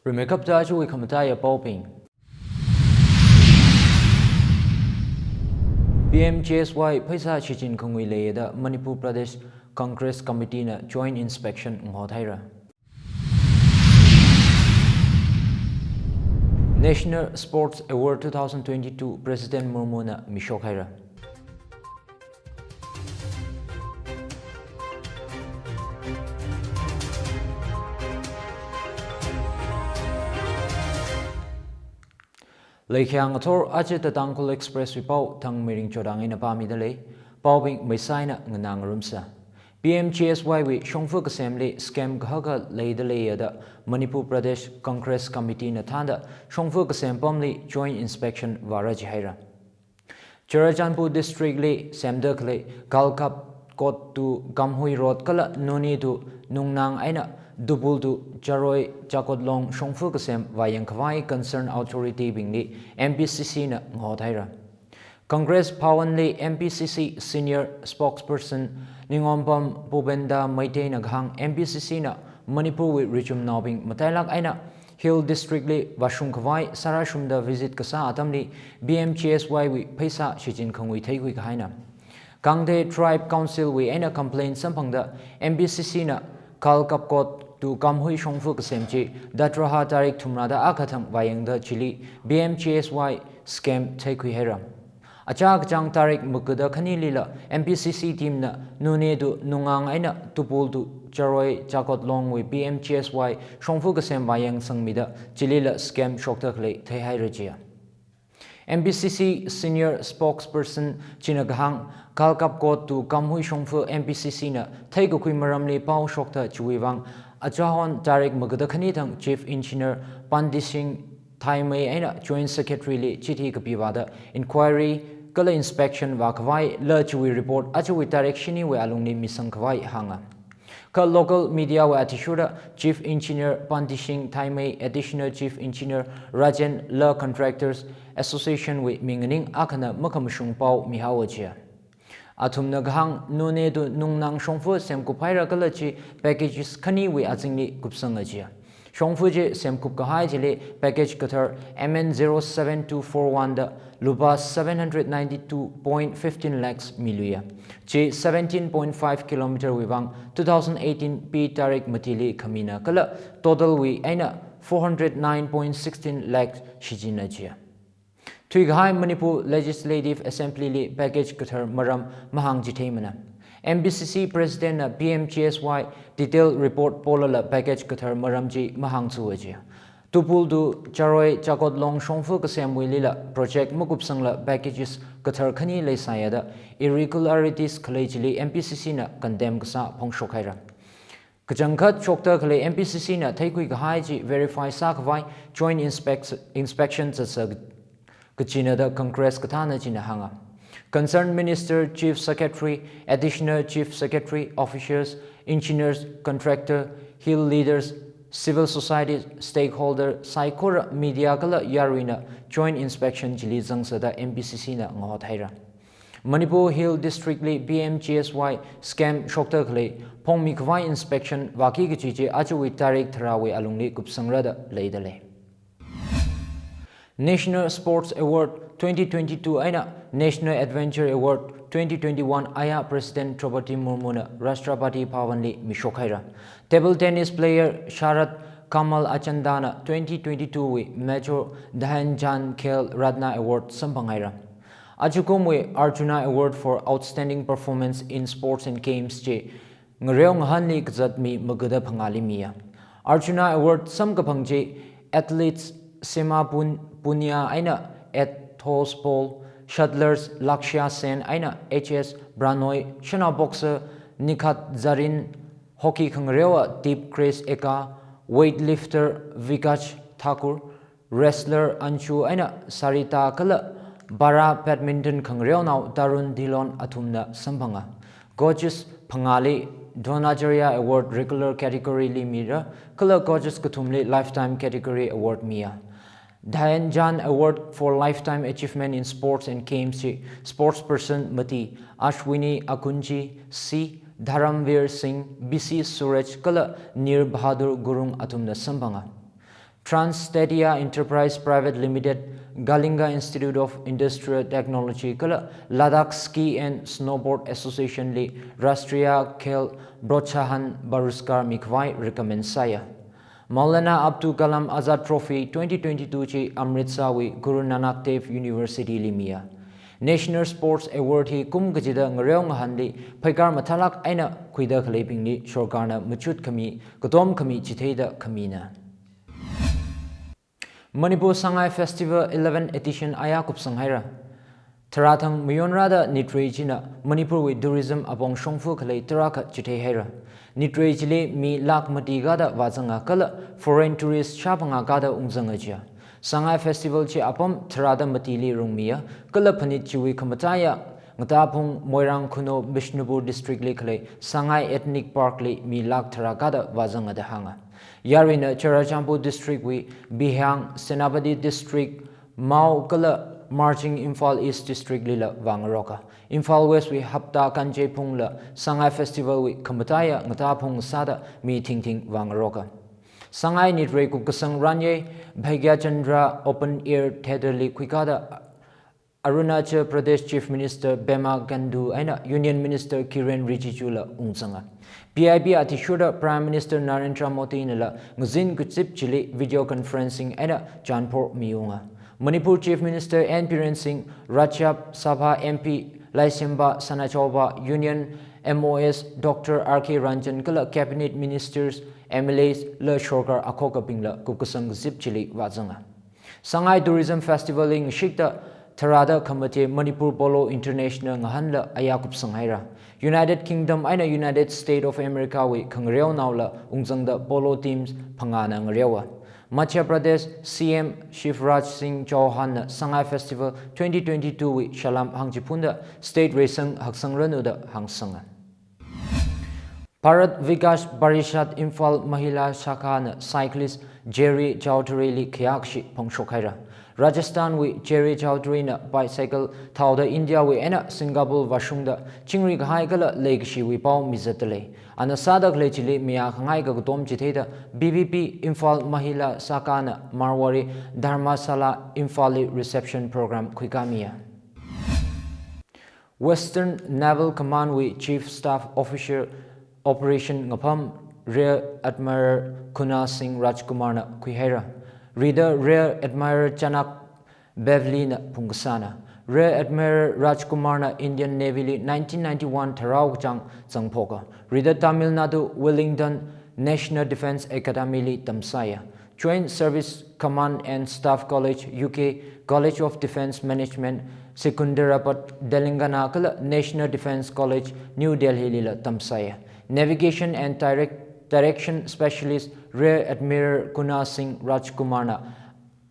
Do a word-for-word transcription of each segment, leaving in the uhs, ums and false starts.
Rimeikapta ajawui khamataiya paobing. P M G S Y pheisā shichin khangui leiya da Manipur Pradesh Congress Committee na joint inspection ngahothaira. National Sports Award two thousand twenty-two President Murmu na mishokhaira. Leikhayang athor aja The Tangkhul Express wui pao Thangmeiring Chodang eina pāmida lei. Paobing meisaina nganā ngarumsa. P M G S Y wui shongfa kasemli scam kahaka leida leiya da Manipur Pradesh Congress Committee na thānda shongfa kasem pamli joint inspection vāra jihaira. Churachandpur District li semda khalei Galkap Kot to Kamhui Road kala Noney to Nungnang eina Tubul to Charoi Chakotlong shongfa kasem vāyang khavai concerned authority bingli M P C C na ngahothaira. Congress Bhavan li M P C C Senior Spokesperson Ningompam Bubenda Meitei na kahāng, M P C C na Manipur wui richumnaobing matailak eina Hill District li vāshung khavai sārashungda visit kasā atamli P M G S Y wui pheisā shichin khangui theikhui kahaina. Kangte Tribe Council wui eina complaint samphangda M P C C na Galkap Kot to Kamhui shongfa kasem chi Datraha tarik thumrada akha thang vāyangda chili P M G S Y scam theikhuihaira. Achā kachāng tarik magada khanilila M P C C team na Noney to Nungnang eina Tubul to Charoi Chakotlong wui P M G S Y shongfa kasem vāyang sangmida chilila scam shokda khalei theihaira jiya. M P C C Senior Spokesperson china kahāng, Galkap Kot to Kamhui shongfa M P C C na theikakhui maramli pao shokda chiwui vang achāhon tarik magada khani thang Chief Engineer Pandising Thaimei eina Joint Secretary li chithi kapivāda inquiry kala inspection vākhavaila chiwui report ajawui tarik shiniwui alungli misang khavai hānga. Kha local media wui athishurda Chief Engineer Pandising Thaimei, Additional Chief Engineer Rajen la Contractors Association wui minganing akhana makhamashung pao mihaowa jiya. Athumna kahāng, Noney to Nungnang shongfa semkuphaira kala chi packages khaniwui azingli kupsanga jiya. Shongfa chi semkup kahai chili package kathar M N zero seven two four one da lupā seven hundred ninety-two point fifteen lakhs miluiya. Chi seventeen point five kilometer wui vang two thousand eighteen P tarik matili khamina kala total wui eina four hundred nine point sixteen lakh shichinna jiya. Thuikahai Manipur Legislative Assembly li package kathar maram mahāngchitheimana. M P C C President na P M G S Y detail report polala package kathar maram chi mahāngthuwa jiya. Tubul to Charoi Chakotlong shongfa kasemwuilila project makupsangla packages kathar khani leisāya da irregularities khalei chili M P C C na condemn kasā phongshokhaira. Kachangkhat shokda khalei M P C C na theikhui kahai chi verify sākhavai joint inspect-, inspection zatsa kachina da Congress kathāna china hānga. Concerned Minister, Chief Secretary, Additional Chief Secretary, officials, engineers, contractor, hill leaders, civil society stakeholder saikora media kala yaruina joint inspection chili zangsāda M P C C na ngahothaira. Manipur Hill District li P M G S Y scam shokda khalei phongmi khavai inspection vāki kachi chi ajawui tarik tharāwui alungli kupsangra da leida lei. National Sports Award twenty twenty-two eina National Adventure Award twenty twenty-one aya President Droupadi Murmu na Rashtrapati Bhavan li mishokhaira. Table tennis player Sharad Kamal Achanda na twenty twenty-two wui Major Dhyan Chand Khel Ratna Award samphanghaira. Ajakumwui Arjuna Award for Outstanding Performance in Sports and Games chi ngareo ngahanli kazat mi magada phangāli miya. Arjuna Award samkaphang chi athletes Sima Pun-, Punia eina Ethos Paul, shuttlers Lakshya Sen eina H S Prannoy, shanao boxer Nikhat Zarin, hockey khangareowa Deep Grace Eka, weightlifter Vikash Thakur, wrestler Anshu eina Sarita kala para badminton khangareonao Tarun Dhillon athumna samphanga. Coaches phangāli Dronacharya Award regular category li mira, kala coaches kathumli lifetime category award miya. Dhyan Chand Award for Lifetime Achievement in Sports and Games chi sportsperson mati Ashwini Akunji, C Dharamveer Singh, B C Suraj kala Neer Bahadur Gurung athumna samphanga. Transstadia Enterprise Private Limited, Kalinga Institute of Industrial Technology kala Ladakh Ski and Snowboard Association li Rashtriya Khel Protsahan Puraskar mikhavai recommend sāya. Maulana Abdul Kalam Azad Trophy twenty twenty-two chi Amritsar wui Guru Nanak Dev University li miya. National Sports Award hi kum kachida ngareo ngahanli pheikar mathālāk eina khuida khaleibingli sorkarna machut khami, katom khami chitheida khamina. Manipur Sangai Festival eleven edition aya kupsang haira. Tharāthang mayonrāda nitrei china Manipur wui tourism apong shongfa khalei tarākha chithei haira. Nitrei chili mi lakh mati kada vāzanga kala foreign tourist shāphangā kada ungzanga jiya. Sangai Festival chi apam tharāda matili rungmiya, kala phanit chiwui khamataiya Ngataphung, Moirang Khunou, Bishnupur District li khalei Sangai Ethnic Park li mi lakh tharā kada vāzanga da hānga. Yaruina Churachandpur District wui Bihyang, Senapati District, Mao kala Marching Imphal East District lila vāngaroka. Imphal West wui Hapta Kanjei Phung la Sangai Festival wui khamataiya Ngataphung sāda mi thingthing vāngaroka. Sangai nitrei kupkasang ranye Bhagya Chandra Open Air Theatre li khuikada Arunachal Pradesh Chief Minister Pema Khandu eina Union Minister Kiren Rijiju la ungzanga. P I B athishurda Prime Minister Narendra Modi nala ngazin kazip chili video conferencing eina chanphor miunga. Manipur Chief Minister N Biren Singh, Rajya Sabha M P Laisemba Sanajaoba, Union M O S Doctor R K Ranjan kala Cabinet Ministers, M L As la sorkar akhokabingla kupkasang kazip chili vāzanga. Sangai Tourism Festival li ngashikta tharāda khamate Manipur Polo International ngahanla aya kupsang haira. United Kingdom eina United States of America wui khangareonaola ungzangda polo teams phangāna ngareowa. Madhya Pradesh C M Shivraj Singh Chauhan na Sangai Festival twenty twenty-two wui salam hāngchiphunda state reisang haksangranu da hāngsanga. Bharat Vikash Parishad Imphal Mahila Shakha na cyclist Jerry Chowdhury li khayākashi phongshok haira. Rajasthan wui Jerry Chowdhury na bicycle thaoda India wui eina Singapore vāshungda chingri kahai kala leikashiwui pao mizatda lei. Ana sāda khalei chili mayā khangai kakatom chitheida B V P Imphal Mahila Shakha na Marwari Dharmasala Imphal li reception program khuikāmiya. Western Naval Command wui Chief Staff Officer Operation ngapham Rear Admiral Kunal Singh Rajkumar na khuihaira. Rida Rear Admiral Chanak Bevely na phungkasāna. Rear Admiral Rajkumar na Indian Navy li nineteen ninety-one tharao kachāng zangphoka. Rida Tamil Nadu Wellington National Defence Academy li tamsāya. Joint Service Command and Staff College, U K, College of Defence Management, Secunderabad, Telangana kala National Defence College, New Delhi lila tamsāya. Navigation and Direct-, Direction Specialist Rear Admiral Kunal Singh Rajkumar na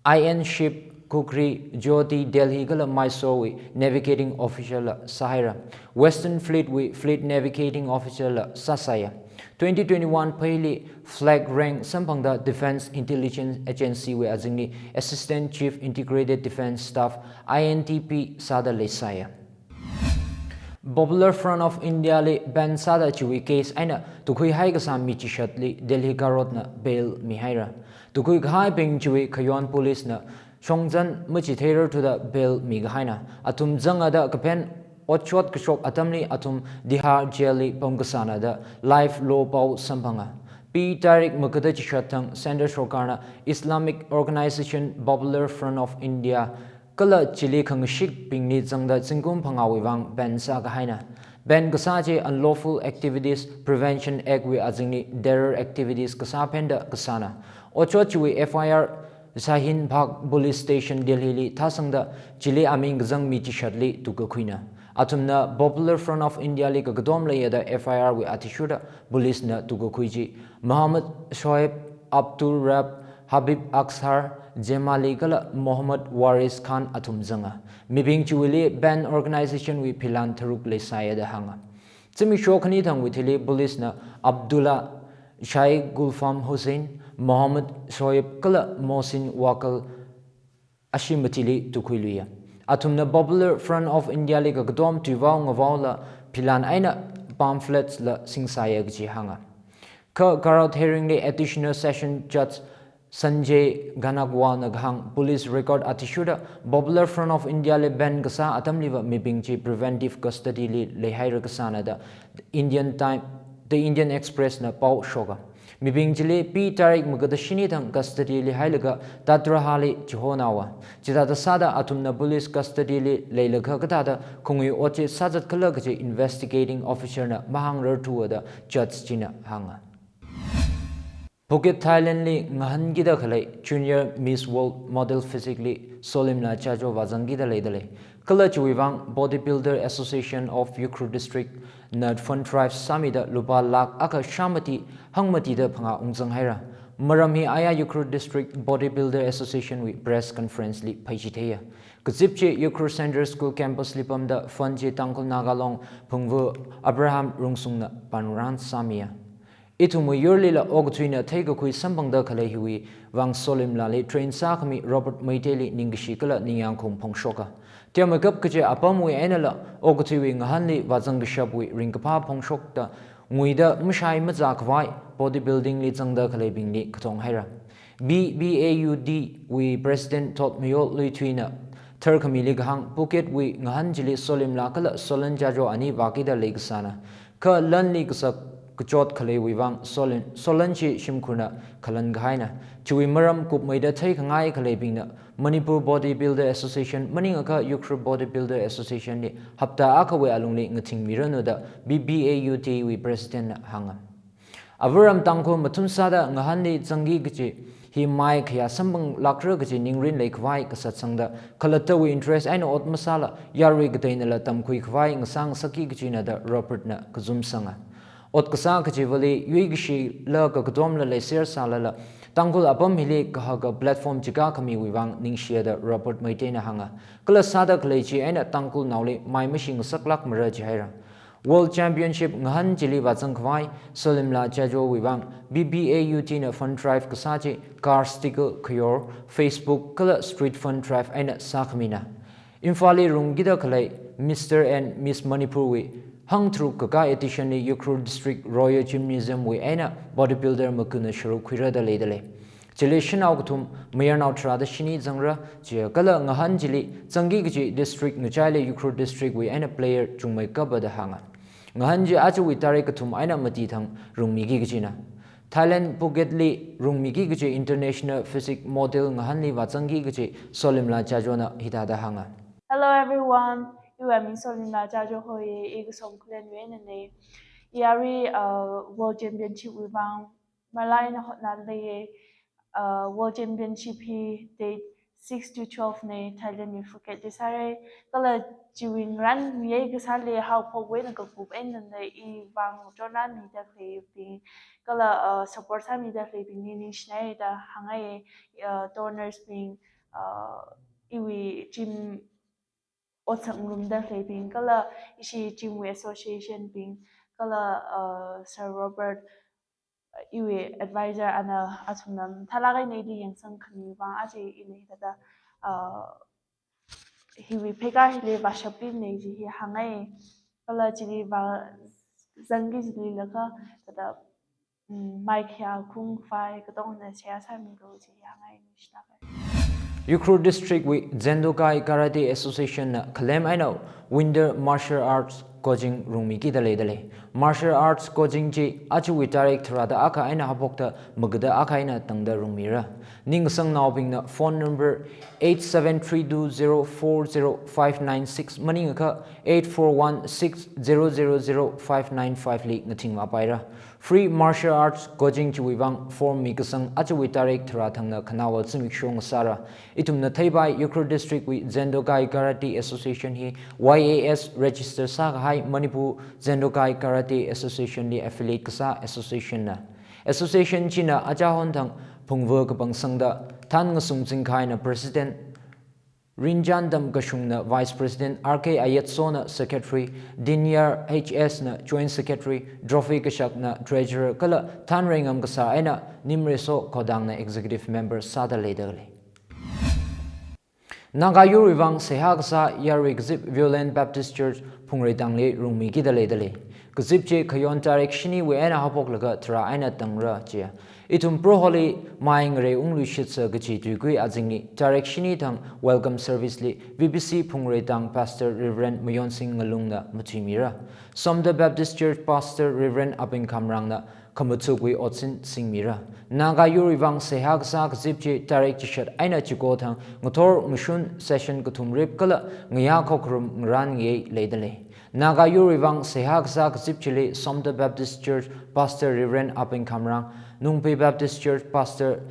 I N ship Kukri, Jyoti, Delhi kala Mysore wui Navigating Officer la sāhaira. Western Fleet wui Fleet Navigating Officer la sāsāya. Twenty twenty-one pheili flag rank samphangda Defence Intelligence Agency wui azingli Assistant Chief Integrated Defence Staff, I N T P sāda leisāya. Popular Front of India li ban sāda chiwui case eina tukhui haikasā mi chishatli Delhi Karot na bail mihaira. Tukhui kahaibing chiwui khayon police na shongzan machitheirarthuda bail mikahaina. Athum zangada kapen otshot kashok atamli athum Tihar jail li pamkasāna da Live Law pao samphanga. Pi tarik makada chishat thang Centre Sorkar na Islamic Organisation Popular Front of India kala chili khangashikbingli zangda zingkum phangāwui vang ban sākahaina. Ban kasā chi Unlawful Activities Prevention Act wui azingli terror activities kasā phenda kasāna. Otshot chiwui F I R Shahin Bagh Police Station Delhi li thāsangda chili aming kazang mi chishatli tukakhuina. Athumna Popular Front of India li kakatom leiya da F I R wui athishurda police na tukakhui chi Muhammad Shoaib, Abdul Rabb, Habib Akhtar, Jemali kala Muhammad Waris Khan athum zanga. Mibing chiwuili ban organisation wui philan tharuk leisāya da hānga. Zimiksho khani thangwui thili police na Abdullah, Shaikh Gulfam Hussain, Muhammad Shoaib kala Mohsin Wakil ashi matili tukhuiluiya. Athumna Popular Front of India li kakatom tuivao ngavaola philan eina pamphlets la singsāya kaji hānga. Kha Karot hearing li Additional Session Judge Sanjay Ganagwal na kahāng police record athishurda Popular Front of India li ban kasā atamliva mibing chi preventive custody li leihaira kasāna da Indian Time, The Indian Express na pao shoka. Mibing chili P tarik magada shini thang custody li hailaga tatrahali chihonaowa. Chithāda sāda athumna police custody li leilaga kathāda khangui ot chi sāzat khala kaji investigating officer na mahāngrarthuwa da judge china hānga. Phuket, Thailand li ngahānkida khalei Junior Miss World Model Physique li Solimla Chajo vāzangkida leidalei. Kala chiwui vang Bodybuilder Association of Ukhrul District na fund drive sāmida lupā lakh akha shāmati hangmatida phangā ungzang haira. Maram hi aya Ukhrul District Bodybuilder Association wui press conference li phaichitheiya. Kazip chi Ukhrul Central School campus li pamda fund chi Tangkhul Naga Long Phungvu Abraham Rungsungna panran sāmiya. Ithumwui yurlila okathuina theikakhui samphangda khalei hiwui vang Solimlali train sākhami Robert Meitei li ningkashi kala ningyāngkhaung phongshoka. Tiamakap kaje apamwui einala okathuiwui ngahānli vāzang kashapwui ringkaphā phongshokta nguida mashai mazā khavai bodybuilding li zangda khaleibingli kathong haira. B B A U D wui President Thotmayo Luithuina tharkhamili kahāng Phuket wui ngahān chili Solimla kala Solan Chajo ani vākida leikasāna. Kha lanli kasak kachot khaleiwui vang Solan, Solan chi shimkhurna khalan kahaina. Chiwui maram kupmeida theikhangai khaleibingna Manipur Bodybuilder Association maningakha Ukhrul Bodybuilder Association li hapta akhawui alungli ngathingmiranu da B B A U D wui President na hānga. Avaram Tangkhul mathun sāda ngahānli zangki kaji hi mai khayā samphanglākra kaji ningrin leikhavai kasatsangda khalattawui interest eina ot masāla yarui kateinala tamkhui khavai ngasāngasakki kajina da Robert na kazum sanga. Ot kasā kajivali yuikashila kakatomla leiser sālala Tangkhul apam hili kahaka platform chikā khamiwui vang ningshiya da Robert Meitei na hānga. Kala sāda khalei chi eina Tangkhulnaoli mai mashingasaklākmara jihaira. World Championship ngahān chili vāzang khavai Solimla Chajowui vang B B A U D na fund drive kasā chi car sticker khayor, Facebook kala street fund drive eina sākhamina. Imphalli rungkida khalei Mister and Miss Manipur wui hangtharuk kakā edition li Ukhrul District Royal Gymnasium wui eina bodybuilder makuna sharuk khuira da leidalei. Chili shanao kathum, mayarnao tharāda shini zangra, chiya kala ngahān chili zangki kaji district ngachaili Ukhrul District wui eina player chungmeikapa da hānga. Ngahān chi ajawui tarik kathum eina mati thang rungmiki kajina. Thailand Phuket li rungmiki kaji international physique model ngahānli vāzangki kaji Solimla Chajona hithāda hānga. Hello everyone, iwui aming Solimla Chajo hoi, i Kasom Khullen wui einanei. I arui, uh, World Championship wui vang malai eina hotnadalei, uh, World Championship hi date six to twelve nei Thailand wui Phuket li sāra. Kala chiwui ngaranmiya kasāli haophokwui eina kakup einanei, i vang chonranmida khaleibing kala, uh, support sāmida khaleibingli ningshinai da hāngai, uh, donors bing, uh, iwui gym otsak ngarumda khaleibing, kala ishi gym wui association bing, kala, uh, Sir Robert, uh, iwui advisor ana athumna mathālāk eina ili yangsang khami vang aja ina hithāda, uh, hiwui pheikar hili vāshapluinei kaji hi hāngai, kala chili vāzangki chili laga thāda mm, mai khayā khaung khavai katongna seihā sāmilu kaji hāngai, ningshilāka. Ukhrul District wui Zendokai Karate Association na khalem eina Winter Martial Arts Coaching rungmikida leidalei. Martial Arts Coaching chi ajawui tarik tharāda akha eina haophokta magada akha eina tangda rungmira. Ningkasangnaobingna phone number eight seven three two zero four zero five nine six maningakha eight four one six zero zero zero five nine five li ngathingvāpaira. Free martial arts coaching chiwui vang form mikasang ajawui tarik tharā thangna khanaowa zimiksho ngasāra. Ithumna theipai Ukhrul District wui Zendokai Karate Association hi Y A S register sākahai Manipur Zendokai Karate Association li affiliate kasā association na. Association china achahon thang phungva kapangsangda Thanngasung Chingkhai na president, Rinjandam Kashung na Vice President, R K Ayatso na Secretary, Dinyar H S na Joint Secretary, Drophy Kashak na Treasurer, kala Thanreingam Kasar eina Nimreso Khodang na Executive Member sāda leidalei. Naga yurwui vang seihā kasā yarui kazip Viewland Baptist Church Phungreitangli rungmikida leidalei. Kazip chi khayon tarik shiniwui eina haophoklaga tharā eina tangra chiya. Ithum Proholi mai ngareiungluishitsa kaji tuikui azingli, tarik shini thang welcome service li V B C Phungreitang Pastor Reverend Mayonsing Ngalungna matuimira. Somdal Baptist Church Pastor Reverend Aping Khamrangna khamachukwi otsin singmira. Naga yurwui vang seihā kasā kazip chi tarik chishat eina chiko thang ngathor ngashun session kathumrip kala ngayā khokharum ngarān ngayei leidalei. Naga yurwui vang seihā kasā kazip chili Somdal Baptist Church Pastor Reverend Aping Khamrang, Nungpei Baptist Church Pastor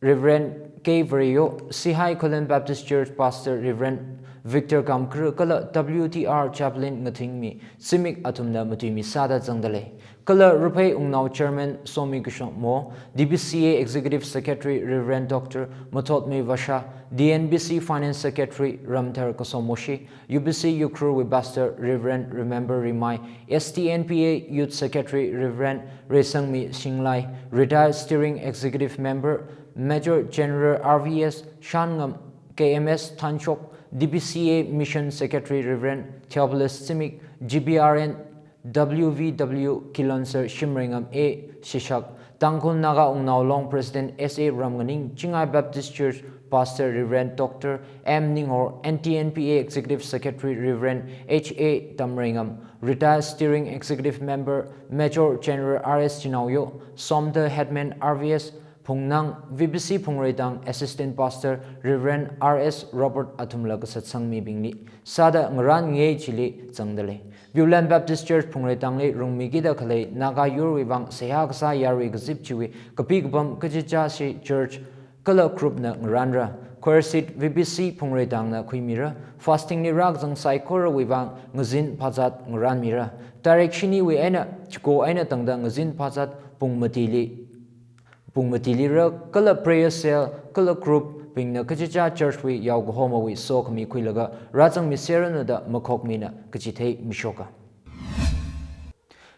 Reverend K Vareyo, Sihai Khullen Baptist Church Pastor Reverend Victor Kamkar kala W T R Chaplain Ngathingmi Zimik athumna matuimi sāda zangdalei. Kala Ruphei Wungnao Chairman Somi Kashokmo, D B C A Executive Secretary Reverend Doctor Mathotmei Vasha, D N B C Finance Secretary Ramthar Kasomoshi, U B C Ukhrulwui Pastor Reverend Remember Rimai, S T N P A Youth Secretary Reverend Reisangmi Shinglai, Retired Steering Executive Member Major General R V S Shanngam, K M S Thanshok, D B C A Mission Secretary Reverend Theophilus Zimik, G B R N W V W Kilonser Shimreingam A Shishak, Tangkhul Naga Wungnao Long President S A Ramnganing, Chingai Baptist Church Pastor Reverend Doctor M Ninghor, N T N P A Executive Secretary Reverend H A Tamreingam, Retired Steering Executive Member Major General R S Chinaoyo, Somdal Headman R V S Phungnang, V B C Phungreitang Assistant Pastor Reverend R S Robert athumla kasatsangmibingli sāda ngarān ngayei chili zangdalei. Viewland Baptist Church Phungreitangli rungmikida khalei Naga yurwui vang seihā kasā yarui kazip chiwui kapi kapam kachichāshi church kala group na ngarānra. Choir seat V B C Phungreitangna khuimira. Fasting li rākazang saikorawui vang ngazin phazat ngarānmira. Tarik shiniwui eina chiko eina tangda ngazin phazat pung matili pung matilira kala prayer cell kala group bingna kachichā church wui yaokahomawui sokhami khuilaga rāzangmiseranu da makhokmina kachithei mishoka.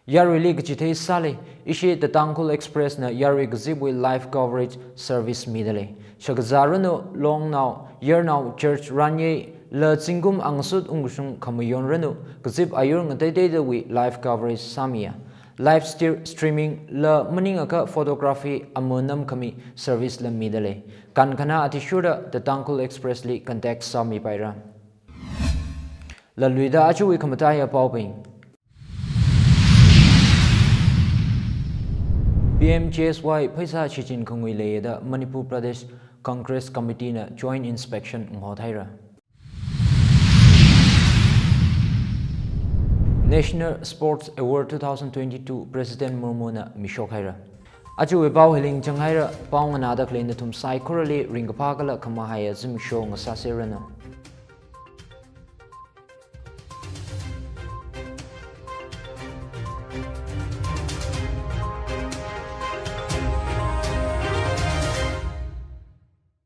Yaruili kachithei sāli, ishi The Tangkhul Express na yarui kazipwui live coverage service midalei. Shakazāranu, longnao, yarnao, church ranyei, la zingkum angasut ungkashung khamayonranu, kazip ayur ngateiteidawui live coverage sāmiya. Live stir-, streaming la maningakha photography amu namkhami service la midalei. Kankhana athishurda The Tangkhul Express li contact sāmipaira. Laluida achuwui khamataiya paobing. P M G S Y pheisā shichin khangui leida Manipur Pradesh Congress Committee na joint inspection ngahothaira. National Sports Award two thousand twenty-two President Murmuna mishokhaira. Achuwui pao hiling changhaira, pao nganāda khalei nathum saikorali ringkaphā kala khamahaiya zimiksho ngasāseranu.